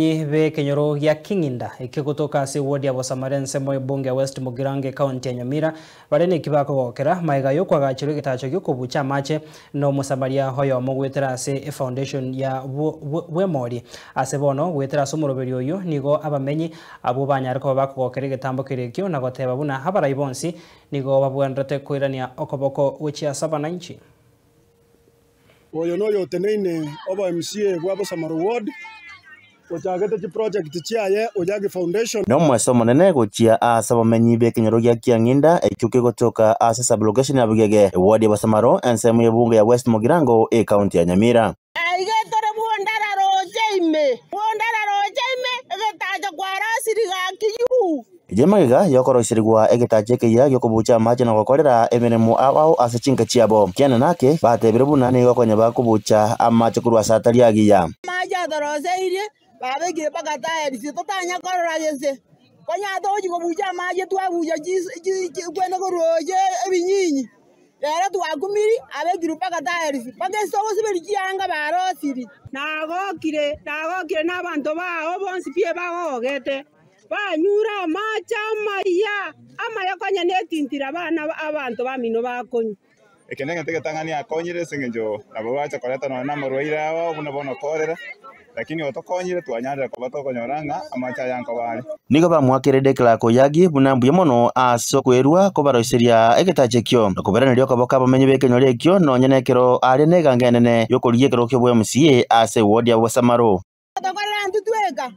Abamenyi b'ekenyoro gia King'inda ekio gotoka ase eward ya Bosamare ensemo y'ebunge ya West Mugirango ekaunti ya Nyamira bare neki bakogokera magega y'okwagacherwa egetacho gi'okobucha amache na omosamaria oyomo goetera ase efoundation ya Bwemori. Ase bono goetera ase omoroberio oyio nigo abamenyi abwo banyare koba bakogokera egetambo keria ekio na goteba buna abarai bonsi nigo babwenerete koirania okoboko gochia ase abananchi. Oyo noyoteneine obo MCA bwa Bosamaro Ward, ochagete chiproject chiaye Oyagi Foundation. Nomweso omonene gochia ase abamenyi b'ekenyoro gia Kiang'inda ekio kegotoka ase sub-location ya Bugege, eward ya Bosamaro, ensemo y'ebunge ya West Mugirango, ekaunti ya Nyamira. Aiga tore bw'ondara roche ime, bw'ondara roche ime, egetacho kwarosirie gaki yuu. Erio magega y'okoroiserigwa egetacho ekeyia gi'okobucha amache na gokorera emeremo ao ao ase chinka chiabo, kiana nake batebire buna nigo konya bakobucha amache korwa ase atari agiya. Amache atoroseirie, babekire mpaka tiles, totanya korora gese. Konya tochi kobucha amache twabucha kwende korwa roche ebinyinyi. Rero twakumiri, abekirwe mpaka tiles, mpaka ase togosiberia chianga barosirie. Nagokire, nagokire na abanto bao bonsi pi bagogete. Banyure amache amaya, amaya konya netintire abana abanto bamino bakonywa. Eke negento egetang'ani akonyire ase engencho nabo bacha koreta nonya namarwaire ao buna bono korera, lakini otokonyire twanyarire koba tokonyora ng'a amache aya nkoba are. Nigo bamoakerete Clark Oyagi buna mbuya mono ase okwerua kobaroiseria egetacho ekio, na koberaneria okoboka abamenyi b'ekenyoro ekio nonya nekero are neganga enene y'okorigia ekerogo ki'oboMCA ase ewodi ya Bosamaro. Tokorera intwe tweka,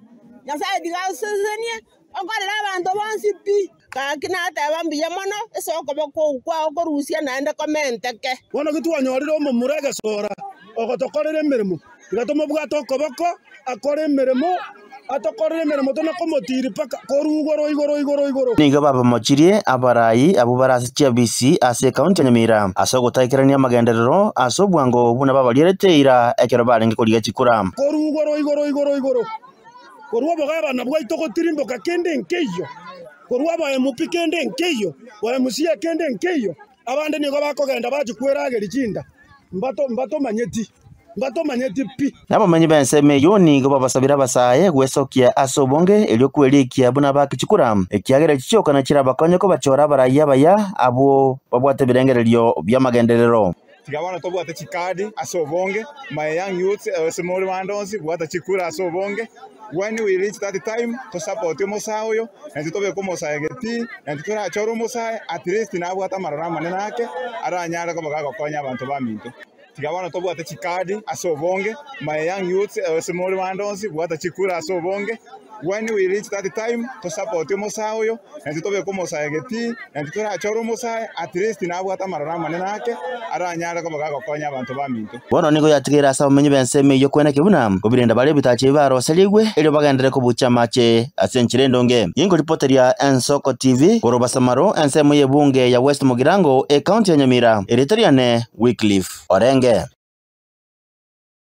Nyasae tiga asesenie, okorere abanto bonsi pi. Gaki nateba mbuya mono ase okoboko okwo kwao korusia naende komenteke. Bono ki twanyorire omomura egesora ogotokorera emeremo, tiga tomobwate okoboko akore emeremo, atokorere emeremo tona komotiiri mpaka korwa igoro igoro igoro igoro. Nigo babamochirie abarai abwo bare ase chiabisi ase ekaunti ya Nyamira ase ogotaikerania amagenderero ase obwango buna babarierete eira ekero barenge korigia chikura. Korwa igoro igoro igoro igoro, korwa obogabana bwaito gotirimboka kende nkeiyo, korwa aba MP kende nkeiyo, ba MCA kende nkeiyo, abande nigo bakogenda bachia kwerageria chinda, mbato mbatomanyeti. Mbatomanyeti pi. Na abamenyi b'ensemo eyio nigo babasabire abasae gwesokia ase obonge erio kwerikia buna bake chikura, ekiagera echi chioka nachirabakonye kobachora abarai abaya abwo babwate ebirengererio bi'amagenderero. Tiga bono tobwate chikadi ase obonge, my young youths ase more bande onsi bwata chikura ase obonge, when we reach that time tosapotie omosae oyo, naintwe tobeke omosae getii, naintwe torachore omosae at least nabwate amaroro amanene ake aranyare koba gagokonya abanto baminto. Tiga bono tobwate chikadi ase obonge, my young youths ase more bande onsi, bwata chikura ase obonge, when we reach that time, tosapotie omosae oyo, naintwe tobeke omosae getii, naintwe torachore omosae, at least nabwate amaroro amanene ake, aranyare koba gagokonya abanto baminto. Bono nigo yatigaire ase abamenyi b'ensemo eyio kweneki buna kobirenda bare ebitacho ebi baroserigwe, erio bagenderere kobucha amache ase enchera endonge. Ginkoripoteria Ensoko TV korwa Basamaro, ensemo y'ebunge ya West Mugirango, ekaunti ya Nyamira, erieta riane Wycliffe Orenge.